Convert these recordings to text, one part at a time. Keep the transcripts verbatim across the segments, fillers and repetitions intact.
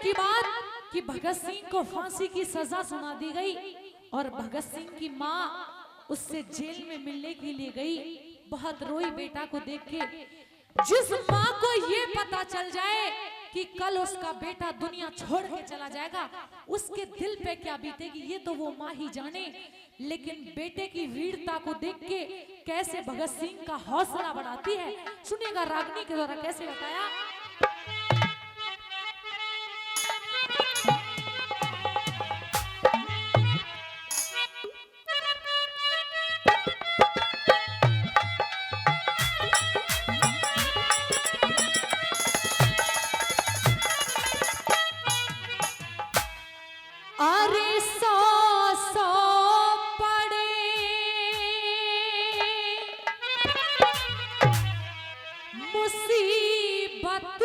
की बात कि भगत सिंह को फांसी की सजा सुना दी गई और भगत सिंह की माँ उससे जेल में मिलने के लिए गई। बहुत रोई बेटा को देख के। जिस माँ को ये पता चल जाए कि कल उसका बेटा दुनिया छोड़ के चला जाएगा, उसके दिल पे क्या बीतेगी, ये तो वो माँ ही जाने। लेकिन बेटे की वीरता को देख के कैसे भगत सिंह का हौसला बढ़ाती है, सुनिएगा रागनी के द्वारा कैसे बताया। अरे सौ सौ पड़े मुसीबत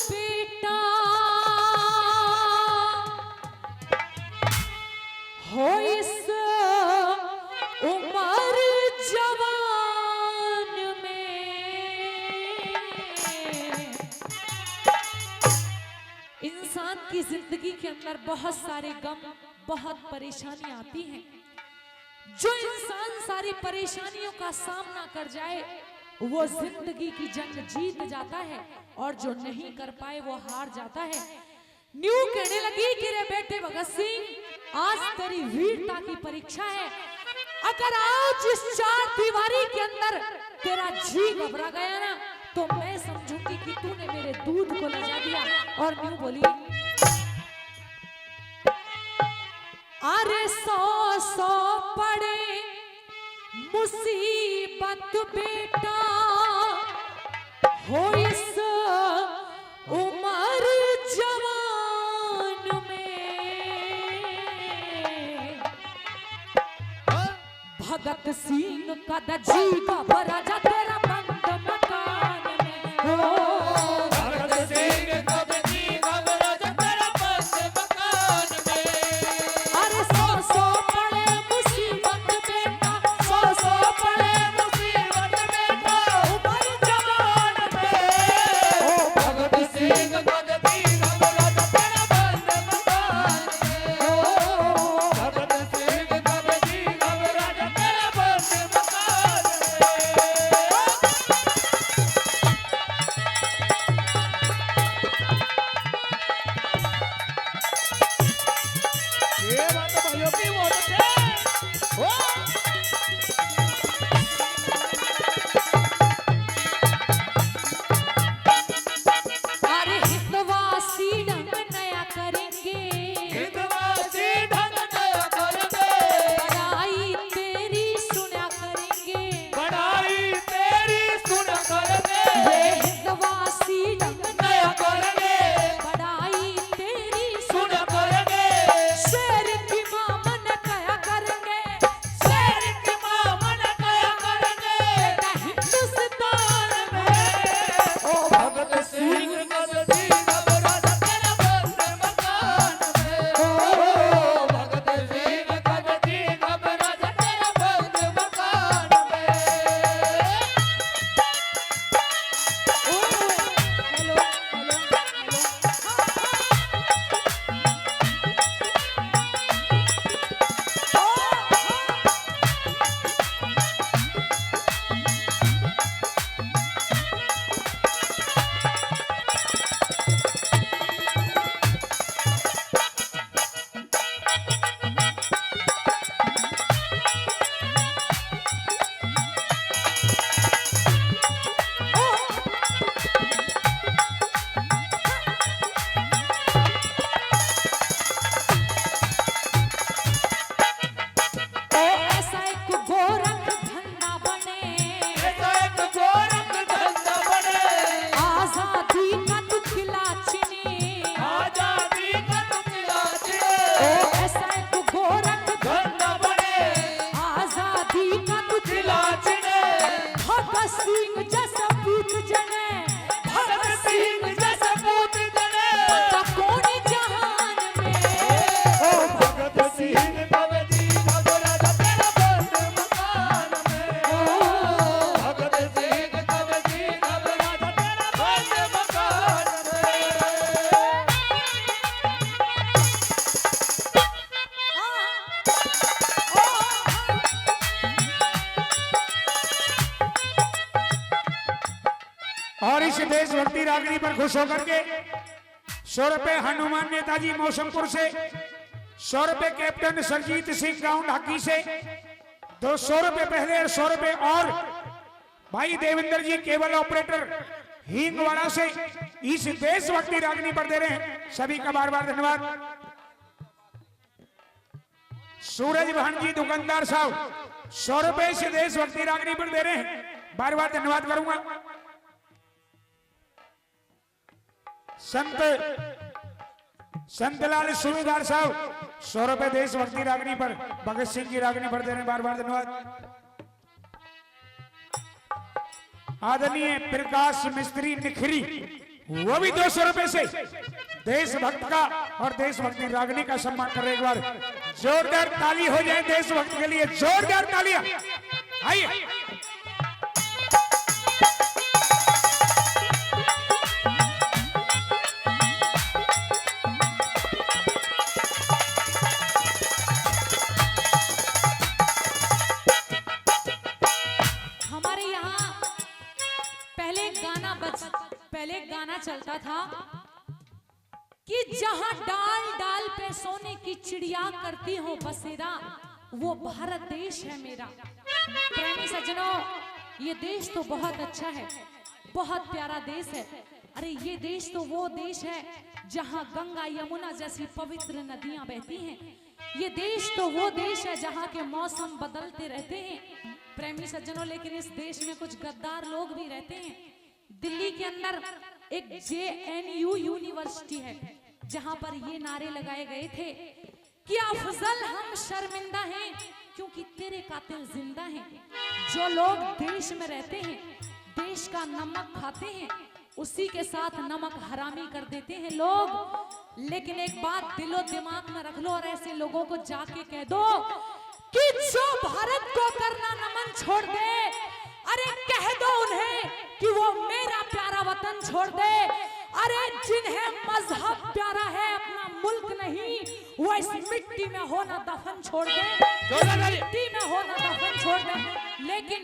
बेटा, हो इस उम्र जवान में। इंसान की जिंदगी के अंदर बहुत सारे गम, बहुत परेशानी आती हैं। जो इंसान सारी परेशानियों का सामना कर जाए, वो जिंदगी की जंग जीत जाता है, और जो नहीं कर पाए, वो हार जाता है। न्यू कहने लगी कि रे बेटे भगत सिंह, आज तेरी वीरता की परीक्षा है। अगर आज इस चार दीवारी के अंदर तेरा जी घबरा गया ना, तो मैं समझूंगी कि तूने मेरे दूध को लजा दिया। और न्यू बोली, अरे सौ सौ पड़े मुसीबत बेटा, हो इस उम्र जवान में। भगत सिंह का द जी घबरा जा तेरा बंद मकान में। ओ भगत सिंह का द जी घबरा जा तेरा बंद मकान में। अरे सौ सौ पड़े मुसीबत बेटा, सौ सौ पड़े मुसीबत बेटा, उम्र जवान में। ओ भगत सिंह का द जी घबरा जा तेरा बंद मकान में। ओ भगत सिंह का द जी घबरा जा तेरा बंद मकान में। देशभक्ति रागनी पर खुश होकर के सौ रुपए हनुमान नेताजी मौसमपुर से, सौ रुपए कैप्टन सरजीत सिंह गांव ढाकी से, दो सौ रुपए पहले और सौ रुपए और भाई देवेंद्र जी केबल ऑपरेटर हींगवाड़ा से इस देशभक्ति रागनी पर दे रहे हैं। सभी का बार बार धन्यवाद। सूरज भान जी दुकानदार साहब सौ रुपए से देशभक्ति रागनी पर दे रहे हैं, बार बार धन्यवाद करूंगा। संत संतलाल सूबेदार साहब सौ रुपए देशभक्ति रागनी पर, भगत सिंह की रागनी पर दे रहे हैं, बार बार धन्यवाद। आदरणीय प्रकाश मिस्त्री निखरी, वो भी दो सौ रुपए से देशभक्त का और देशभक्ति रागनी का सम्मान कर रहे हैं। एक बार जोरदार ताली हो जाए देशभक्त के लिए, जोरदार तालियां। आइए। हमारे यहाँ पहले एक गाना बज पहले एक गाना चलता था कि जहाँ डाल डाल पे सोने की चिड़िया करती हो बसेरा, वो भारत देश है मेरा। प्रेमी सज्जनों, ये देश तो बहुत अच्छा है, बहुत प्यारा देश है। अरे, ये देश तो वो देश है जहाँ गंगा यमुना जैसी पवित्र नदियां बहती हैं। ये देश तो वो देश है जहाँ के मौसम बदलते रहते हैं। प्रेमी सज्जनों, लेकिन इस देश में कुछ गद्दार लोग भी रहते हैं। दिल्ली के अंदर एक जेएनयू यूनिवर्सिटी है, जहां पर ये नारे लगाए गए थे कि अफजल, हम शर्मिंदा हैं क्योंकि तेरे कातिल जिंदा हैं। जो लोग देश में रहते हैं, देश का नमक खाते हैं, उसी के साथ नमक हरामी कर देते हैं लोग। लेकिन एक बात दिलो दिमाग में रख लो और ऐसे लोगों को जाके कह दो कि जो भारत को करना नमन छोड़ दे, अरे कह दो उन्हें कि वो मेरा प्यारा वतन छोड़ दे। अरे जिन्हें मजहब प्यारा है, अपना मुल्क नहीं, वो इस मिट्टी में होना दफन छोड़ दे, इस मिट्टी में होना दफन छोड़ दे। लेकिन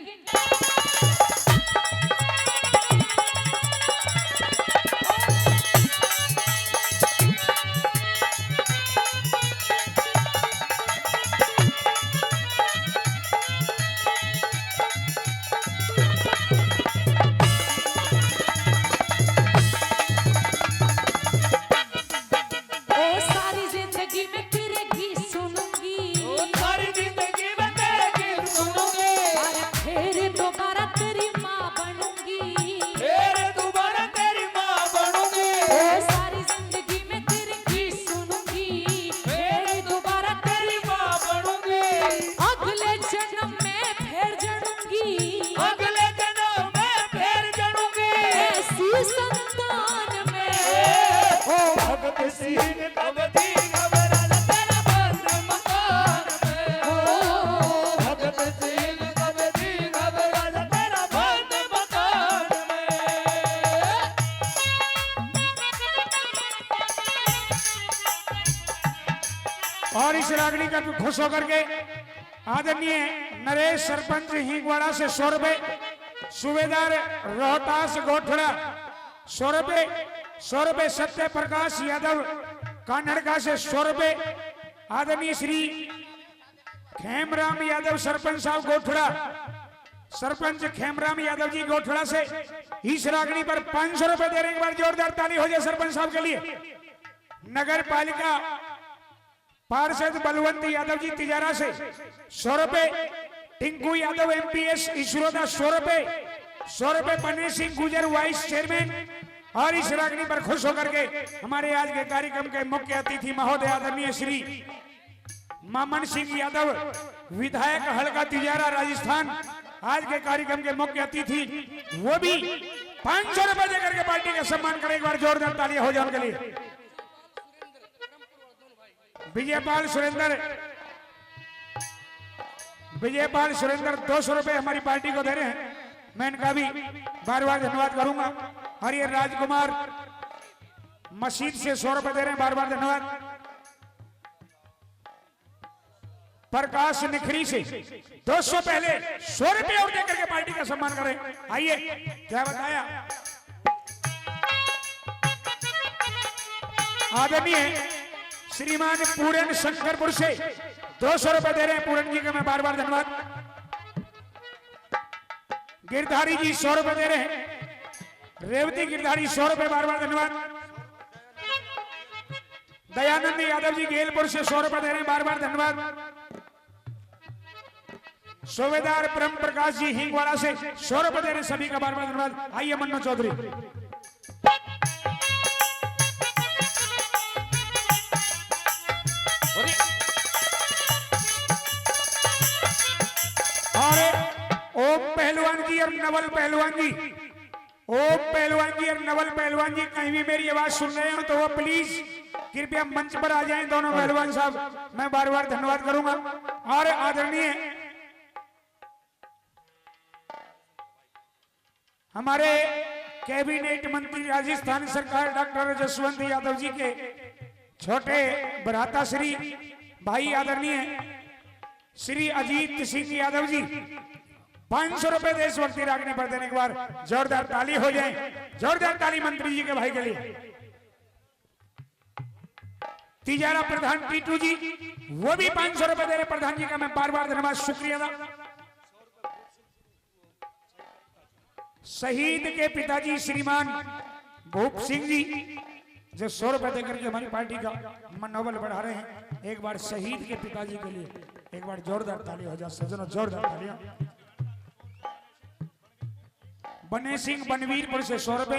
ओ सारी जिंदगी में तेरे गीत सुनूंगी, ओ सारी जिंदगी में तेरे गीत सुनूंगी। अरे फिर दोबारा तेरी माँ बनूंगी, फिर दोबारा तेरी माँ बनूंगी। ओ सारी जिंदगी में तेरे गीत सुनूंगी, फिर दोबारा तेरी माँ बनूंगी। अगले जन्म में फिर जन्म की, अगले जन्म में फिर जन्म की। ऐसी संतान में, ओ भगत सिंह कब थी घबराल तेरा बंद मकान में। ओ भगत सिंह कब थी घबराल तेरा बंद मकान में। और इस रागनी का खुश होकर के आदरणीय नरेश सरपंच हिंगवाड़ा से सौ रुपए, सूबेदार रोहतास गोठड़ा सौ रुपए, सौ रुपए सत्य प्रकाश यादव कानड़का से सौ रुपए, आदरणीय श्री खेमराम यादव सरपंच साहब गोठड़ा, सरपंच खेमराम यादव जी गोठड़ा से इस रागनी पर पाँच सौ रुपए दे रहे हैं। एक बार जोरदार ताली हो जाए सरपंच साहब के लिए। नगर पालिका पार्षद बलवंत यादव जी तिजारा से सौ रुपए, टिंकू यादव एमपीएस इसरोदा सौ रुपए, सौ रुपए पन्ने सिंह गुजर वाइस चेयरमैन। और इस रागनी पर खुश होकर के हमारे आज के कार्यक्रम के मुख्य अतिथि महोदय आदरणीय श्री मामन सिंह यादव विधायक हल्का तिजारा राजस्थान, आज के कार्यक्रम के मुख्य अतिथि, वो भी पाँच सौ रुपए देकर के पार्टी का सम्मान करें। एक बार जोरदार तालियां हो जाए उनके लिए। विजयपाल सुरेंद्र, विजयपाल सुरेंद्र दो सौ रुपए हमारी पार्टी को दे रहे हैं, मैं इनका भी बार बार धन्यवाद करूंगा। और ये राजकुमार मसीद से सौ रुपए दे रहे हैं, बार बार धन्यवाद। प्रकाश निखरी से दो सौ पहले सौ रुपए और देकर के पार्टी का सम्मान करें। आइए, क्या बताया। आदरणीय श्रीमान पूरन शंकरपुर से दो सौ रुपए दे रहे हैं। पूरन जी का मैं बार बार धन्यवाद। गिरधारी जी सौ रुपए दे रहे हैं। रेवती गिरधारी सौ रुपए, बार बार धन्यवाद। दयानंद यादव जी गेलपुर से सौ रुपए दे रहे हैं, बार बार धन्यवाद। सूबेदार ब्रह्म प्रकाश जी हिंगवाड़ा से सौ रुपए दे रहे हैं, सभी का बार बार धन्यवाद। आइए मन्नू चौधरी। और ओम पहलवान जी और नवल पहलवान जी, ओम पहलवान जी और नवल पहलवान जी कहीं भी मेरी आवाज सुन रहे हो तो वो प्लीज कृपया मंच पर आ जाएं दोनों पहलवान साहब। मैं बार बार धन्यवाद करूंगा। और आदरणीय हमारे कैबिनेट मंत्री राजस्थान सरकार डॉक्टर जसवंत यादव जी के छोटे भ्राता श्री भाई आदरणीय श्री अजीत सिंह यादव जी पाँच सौ रुपए देशभक्ति रागनी पर देने के बाद जोरदार ताली हो जाए, जोरदार ताली मंत्री जी के भाई के लिए। तिजारा प्रधान टीटू जी, वो भी पाँच सौ रुपए दे रहे प्रधान जी का, मैं बार बार धन्यवाद शुक्रिया अदा। शहीद के पिताजी श्रीमान भूप सिंह जी जो सौ रुपए देकर के हमारी पार्टी का मनोबल बढ़ा रहे हैं, एक बार शहीद के पिताजी के लिए एक बार जोरदार ताली हो जाए सज्जनों, जोरदार तालियां। बने सिंह बनवीरपुर से सौ रुपए,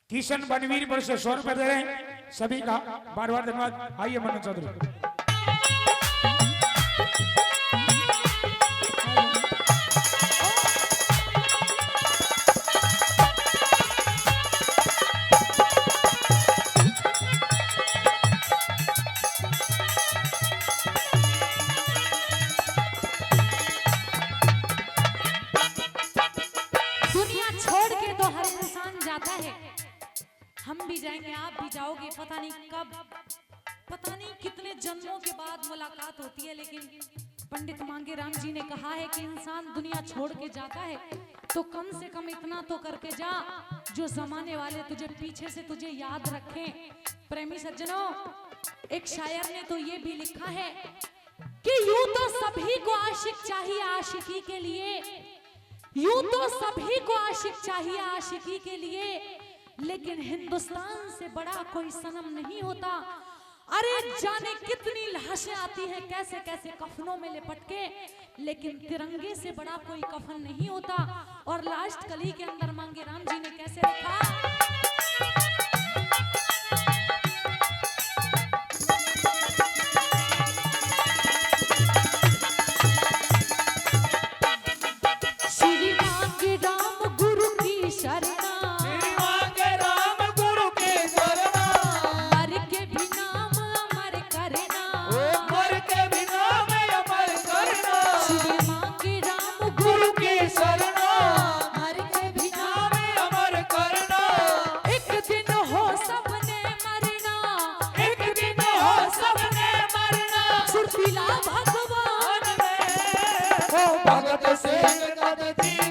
किशन बनवीरपुर से सौ रुपए दे रहे हैं, सभी का बार बार धन्यवाद। आइए मन्नू चौधरी। दुनिया छोड़ के तो हर इंसान जाता है, हम भी जाएंगे, आप भी जाओगे। पता नहीं कब, पता नहीं कितने जन्मों के बाद मुलाकात होती है, लेकिन पंडित मांगेराम जी ने कहा है कि इंसान दुनिया छोड़ के जाता है तो कम से कम इतना तो करके जा जो जमाने वाले तुझे पीछे से तुझे याद रखें। प्रेमी सज्जनों, एक शायर ने तो ये भी लिखा है कि यूं तो सभी को आशिक चाहिए आशिकी के लिए, यूं तो सभी को आशिक चाहिए आशिकी के लिए, लेकिन हिंदुस्तान से बड़ा कोई सनम नहीं होता। अरे जाने कितनी लाशें आती हैं कैसे कैसे कफनों में लिपट के, लेकिन तिरंगे से बड़ा कोई कफन नहीं होता। और लास्ट कली के अंदर मांगेराम जी ने कैसे लिखा, श्री मांगेराम गुरु की शरणा, श्री मांगेराम गुरु की शरणा, मर के भी नाम अमर करना। ओ मर के भी नाम अमर करना। श्री मांगेराम गुरु गुरु की शरणा, मर के भी नाम अमर करना। एक दिन हो सबने मरना, एक दिन हो सबने मरना। सुरतीला भगवान में ओ भगत सिंह कद जी